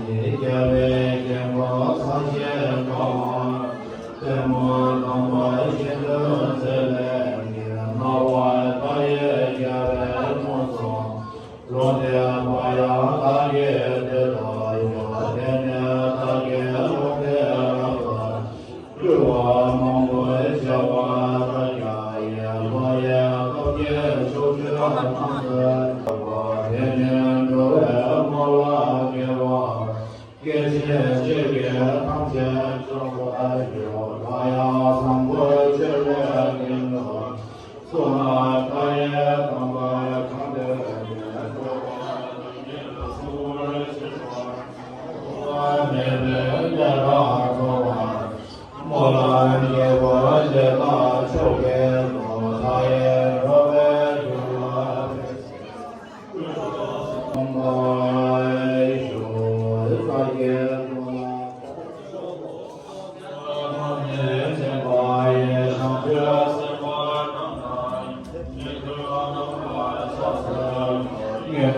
ཉིད། རྒྱལ་བའི་དཀྱིལ་འཁོར་ས་གཞི་ཀ་བ། ལྟད་མོ་དང་པོ་བཞིན་དུ་མཛེས་པའི་ཉིན། སྣང་བ་མཐའ་ཡས་རྒྱལ་བའི་དངོས་སུ། ལུང་བསྟན་པ་ཡང་བདག་གིས་དེ་ལྟར་ཞུ། དེ་ནས་བདག་གིས་ལུང་བསྟན་རབ་ཏུ། སྤྲུལ་པ་མང་པོ་བྱེ་བ་དྲུག་བརྒྱ་ཡི། ལོ་ཡི་སྟོབས་ཀྱིས་ཕྱོགས་བཅུ་རྣམས་སུ་ཁྱབ་པ། དེ་ནས་འགྲོ་བའི་སྨོན་ལམ་དགེ་བ་སྐྱེ་མཆེད་ཕྱེད་ཀྱིས་ཐམས་ཅད་སྐྱོང་བར་ཤོག །གང་ཡང་བཟང་པོ་སྤྱོད་པའི་དགེ་འདུན། ཚོགས་རྣམས་མཐའ་ཡས་དམ་པར་གང་འདུལ་ནས། འགྲོ་བ་ཐམས་ཅད་ཚོགས་པར་བྱེད་པ། ཐོགས་པ་མེད་པའི་བདེ་བ་ཐོབ་པར། སྨོན་ལམ་དགེ་བ་དེ་དག་མཆོག་གི་མཐུ། མཐའ་ཡས་འགྲོ་བའི་རྒྱུ་ལ་ཕན་ཕྱིར། ཀུན་ཏུ་བཟང་པོ་ཞུ། ས་གཞི་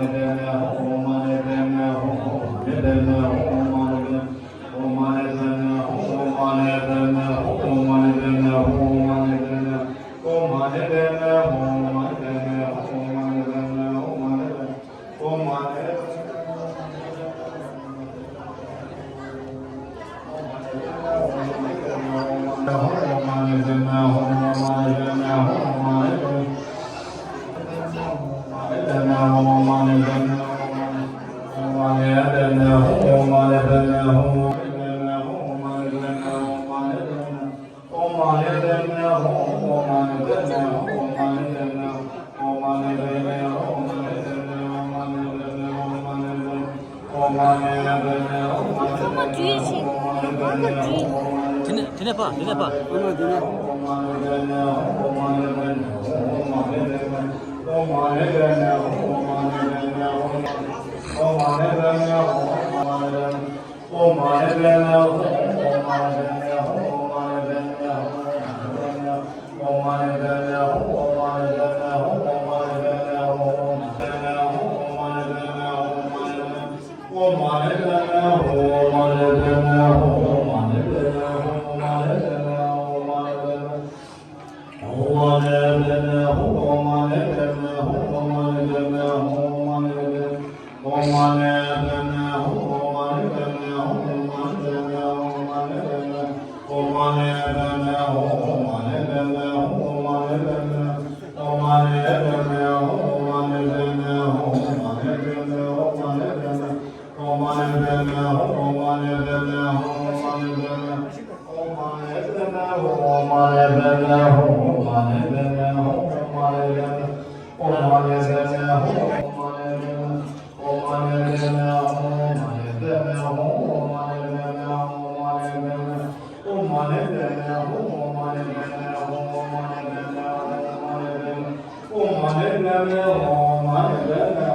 དེ་ནས་དེ་ནས་ཕ་དེ་ནས་ཕ། ཨ་མ་དེ་ནས།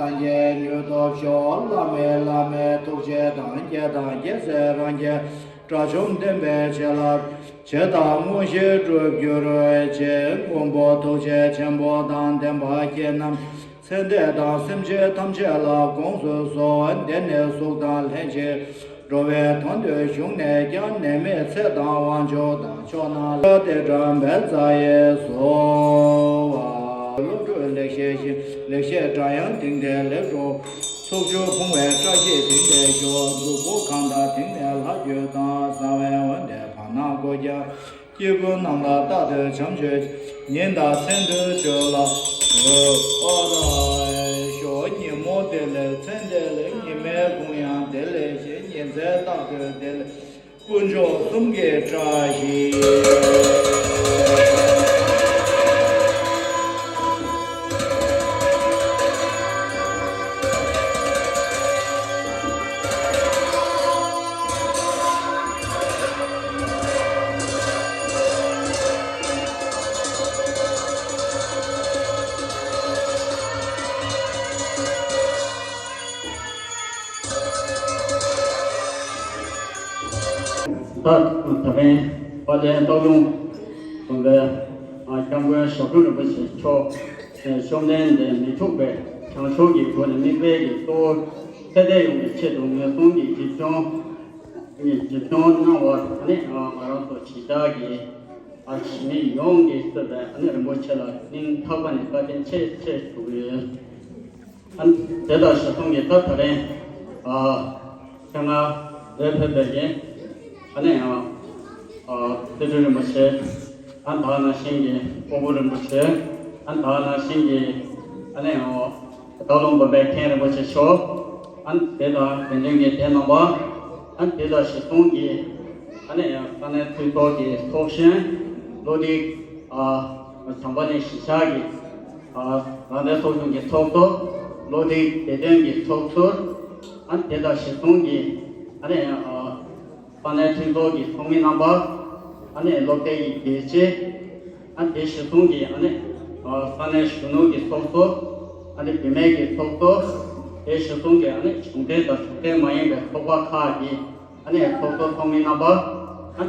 སངས་རྒྱས་མྱུར་ཐོབ་ཤོག། བླ་མེད་བླ་མེད་ཐུགས་རྗེ་དང་། རྒྱལ་དང་རྒྱལ་སྲས་རང་རྒྱལ། དགྲ་བཅོམ་བསྟན་པའི་བྱིན་རླབས། ཇི་ལྟར་དངོས་གཞིར་འགྲུབ་གྱུར་ཅིག། མགོན་པོ་ཐུགས་རྗེ་ཆེན་པོ་དང་ལྡན་པ་ཁྱེད་རྣམས་ཚེ་འདས་དང་སེམས་ཅན་ཐམས་ཅད་ལ་དགོངས་སུ་གསོལ། འདི་ནི་གཟུགས་དང་ལྷན་ཅིག་འགྲོ་བའི་དོན་དུ་བྱུང་ནས་ཀྱང་། ནད་མེད་ཚེ་དང་དབང་ཕྱུག་དང་། མཆོག་དང་ལྷ་དེ་བཀྲམ་པའི་རྩ་ཡི་བཟོ་བ། བློ་གྲོས་ལེགས་བཤད་ཤིང་ལེགས་བཤད་སྒྲ་དབྱངས་དེང་འདིར་ལེགས་འགྲོ། ཚོགས་མཆོག་ཕུང་བའི་བཀྲ་ཤིས་དེང་འདིར་ཤོག་གཟུགས་པོ་གང་དག་དེང་ནས་ལྷ་བཅུ་དང་། གསང་བའི་འོད་ཟེར་བར་སྣང་སྒོ་བརྒྱ། སྐྱེ་དགུ་རྣམས་ལ་རྟག་ཏུ་བྱམས་སྤྱོད། ཉིན་དང་མཚན་དུ་སྤྱོད་ལ་འོད་ཕོག་ཤོག་ཉིན་མོ་བདེ་ལེགས་མཚན་བདེ་ལེགས། ཉི་མའི་གུང་ཡང་བདེ་ལེགས་ཤིང་། ཉིན་མཚན་རྟག་ཏུ་བདེ་ལེགས། དཀོན་མཆོག་གསུམ་གྱི་བཀྲ་ཤིས། ད་ད་རིང་དཔལ་ལྡན་སྟག་ལུང་དགོན་པའི་སྐྱབས་མགོན་ཞབས་དྲུང་རིན་པོ་ཆེ་མཆོག་བཅོམ་ལྡན་འདས་མི་འཁྲུགས་པའི་བྱང་ཆུབ་ཀྱི་སྒོ་ནས་དམིགས་པའི་གི་གཙོ་བོ་ཚེ་འདས་ཡོངས་ཀྱི་ཆེད་དུ་ངན་སོང་གི་རྗེས་བྱུང་གི་རྗེས་བྱུང་གནང་བ་ནི་ང་རང་ཚོ་གཞིས་ཆགས་ཀྱི་གཞིས་མི་ཡོངས་ཀྱིས་གཙོས་པའི་རིན་པོ་ཆེ་ལ་སྙིང་ཐག་པ་ནས་བཀའ་དྲིན་ཆེ་ཆེ་ཞུ་གི་ཡོད། ཨ་ནི་དེ་དང་གཞི་བཟུང་གི་ད་ད་རིང་ཨ་ཁྱེད་ང་འདིར་ཕེབས་པའི་གི་ཨ་ནི་ཨ་ཨ་རྩེ་དྲུང་རིན་པོ་ཆེ། ཨ་ད་ནང་བཞིན་གྱི་སྤོ་བོ་རིན་པོ་ཆེ། ཨ་ད་ནང་བཞིན་གྱི་ཨ་ནི་ཨ་སྟག་ལུང་དགོན་པའི་མཁན་རིན་པོ་ཆེ་མཆོག་ཨ་ནི་དེ་དང་དགེ་འདུན་གྱི་སྡེ་རྣམ་པ། ཨ་ནི་དེ་དང་གཞི་བཟུང་གི་ཨ་ནི་ཡང་ས་གནས་འཐུས་ཚོགས་ཀྱི་ཚོགས་གཞོན། བློ་རིག་ཨ་བྱམས་པ་གླིང་གཞིས་ཆགས་ཀྱི་ཨ་རང་བདེན་ཚོགས་ཆུང་གི་ཚོགས་གཙོ། བློ་རིག་བདེ་དོན་གྱི་ཚོགས་ཟུར། ཨ་ནི་དེ་དང་གཞི་བཟུང་གི་ཨ་ནི་ཡང་ཨ་ས་གནས་འཐུས་ཚོགས་ཀྱི་ཚོགས་མི་རྣམ་པ། ཨ་ནི་སློབ་སྡེ་ཡི་དགེ་ཆེ། ཨ་དེ་གཞི་བཟུང་གི་ཨ་ནི་ཨ་ས་གནས་གཞོན་ནུ་གི་ཚོགས་གཙོ། ཨ་ནི་བུད་མེད་ཀྱི་ཚོགས་གཙོ། དེ་གཞི་བཟུང་གི་ཨ་ནི་གཞུང་འབྲེལ་དང་གཞུང་འབྲེལ་མ་ཡིན་པའི་ཚོགས་པ་ཁག་གི་ཨ་ནི་ཚོགས་གཙོ་ཚོགས་མི་རྣམ་པ། ཨ་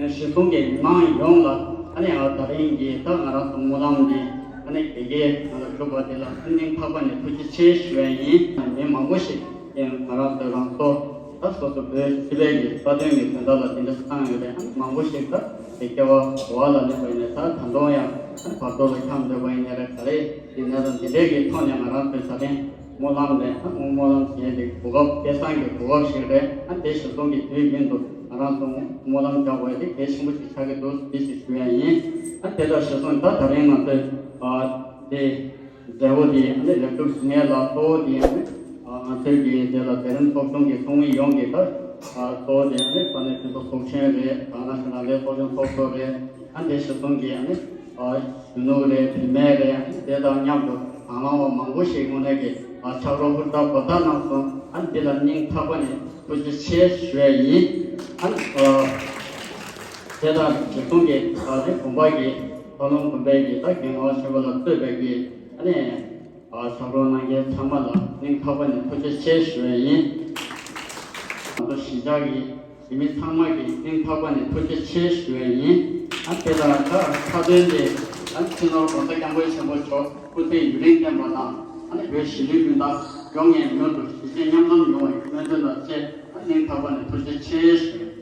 ནི་གཞི་བཟུང་གི་མི་མང་ཡོངས་ལ་ཨ་ནི་ཨ་ད་རིང་གི་ད་ང་རང་ཚོ་སྨོན་ལམ་འདི་ཨ་ནི་དགེ་རྒན་ང་ལ་ཞུགས་པ་དེ་ལ་སྙིང་ཐག་པ་ནས་ཐུགས་རྗེ་ཆེ་ཞུ་ཡ་ཡིན། མི་མང་པོ་ཞིག་ཡང་ང་རང་ཚོའི་རང་སོ་ད་སོ་སོ་བོད་སྤྱི་པའི་གི་རྩ་དོན་གྱི་དོན་དག་ལ་དེ་འདྲ་བཏང་ཡོད་རེད། ཨ་ནི་མང་པོ་ཞིག་ད་དེ་སྐྱེ་བ་འོག་ལ་སླེབས་པ་ཡིན་ནའི་ད་ད་དུང་ཡང་ཨ་ནི་བར་དོ་ལ་འཁྱམས་སྡོད་པ་ཡིན་ནའི་རེད། ག་རེ་ཡིན་ནའི་རང་འདི་འདྲའི་གི་ཐོག་ནས་ང་རང་ཚོའི་ད་རིང་སྨོན་ལམ་རེད། ཨ་སྨོན་ལམ་བྱས་ཏེ་གོ་སྐབས་སྐལ་བཟང་གི་གོ་སྐབས་ཤིག་རེད། ཨ་དེ་གཞི་བཟུང་གི་དུས་རྒྱུན་དུ་ང་རང་ཚོ་སྨོན་ལམ་རྒྱག་དགོས་དེ་གལ་ཆེན་པོ་ཞིག་ཆགས་ཀྱི་འདུག་འདི་ཞིག་ཞུ་ཡ་ཡིན། ཨ་དེ་དང་གཞི་བཟུང་ད་ད་རིང་ང་ཚོས་ཨ་དེ་མཛད་སྒོ་དེ་ཨ་ནི་ལེགས་གྲུབ་ཞུ་མཁན་ལ་གཙོ་བོ་དེ་ཨ་ནི་ང་ཚོའི་གི་དེ་ལ་མཛད་རིམ་ཚོགས་ཆུང་གི་ཚོགས་མི་ཡོངས་ཀྱི་ད་གཙོ་བོ་དེ་ཨ་ནི་ས་གནས་སྤྱི་ཚོགས་ཚོགས་ཆེན་རེད། དེ་ནང་བཞིན་ལག་ལེན་ཚོགས་ཆུང་ཚོགས་གཙོ་རེད། ཨ་དེ་གཞི་བཟུང་གི་ཨ་ནི་གཞོན་ནུ་རེད། བུད་མེད་རེད། ཨ་ནི་དེ་དང་མཉམ་དུ་དང་བླངས་པ་མང་པོ་ཞིག་དངོས་གནས་ཀྱི་ཕྱག་རོགས་ཧུར་ཐག་གོ་ཐག་གནང་སོང་། ཨ་ནི་འདི་ལ་སྙིང་ཐག་པ་ནས་ཐུགས་རྗེ་ཆེ་ཞུ་ཡ་ཡིན། ཨ་ནི་དེ་དང་གཞི་བཟུང་གི་ཨ་ནི་དགོན་པ་གི་སྟག་ལུང་དགོན་པའི་གི་ད་རྒན་ངག་དབང་ཆོས་འཕེལ་ལགས་གཙོས་པའི་གི་ཨ་ནི་ཕྱག་རོགས་གནང་མཁན་ཚང་མ་ལ་སྙིང་ཐག་པ་ནས་ཐུགས་རྗེ་ཆེ་ཞུ་ཡ་ཡིན། ང་ཚོ་གཞིས་ཆགས་ཀྱི་གཞིས་མི་ཚང་མ་གི་སྙིང་ཐག་པ་ནས་ཐུགས་རྗེ་ཆེ་ཞུ་ཡ་ཡིན། ཨ་དེ་དང་ད་མཐའ་དོན་དེ་ཨ་སྤྱི་ནོར་༸གོང་ས་༸སྐྱབས་མགོན་ཆེན་པོ་མཆོག་སྐུ་ཚེ་ཡུན་རིང་བརྟན་པ་དང་ཨ་ནི་བོད་གཞིས་ལུས་སྤུན་ཟླ་ཡོངས་ནས་མྱུར་དུ་གཞིས་བྱེས་མཉམ་འཛོམས་ཡོང་བའི་སྨོན་འདུན་དང་བཅས་ཨ་སྙིང་ཐག་པ་ནས་ཐུགས་རྗེ་ཆེ་ཞུ།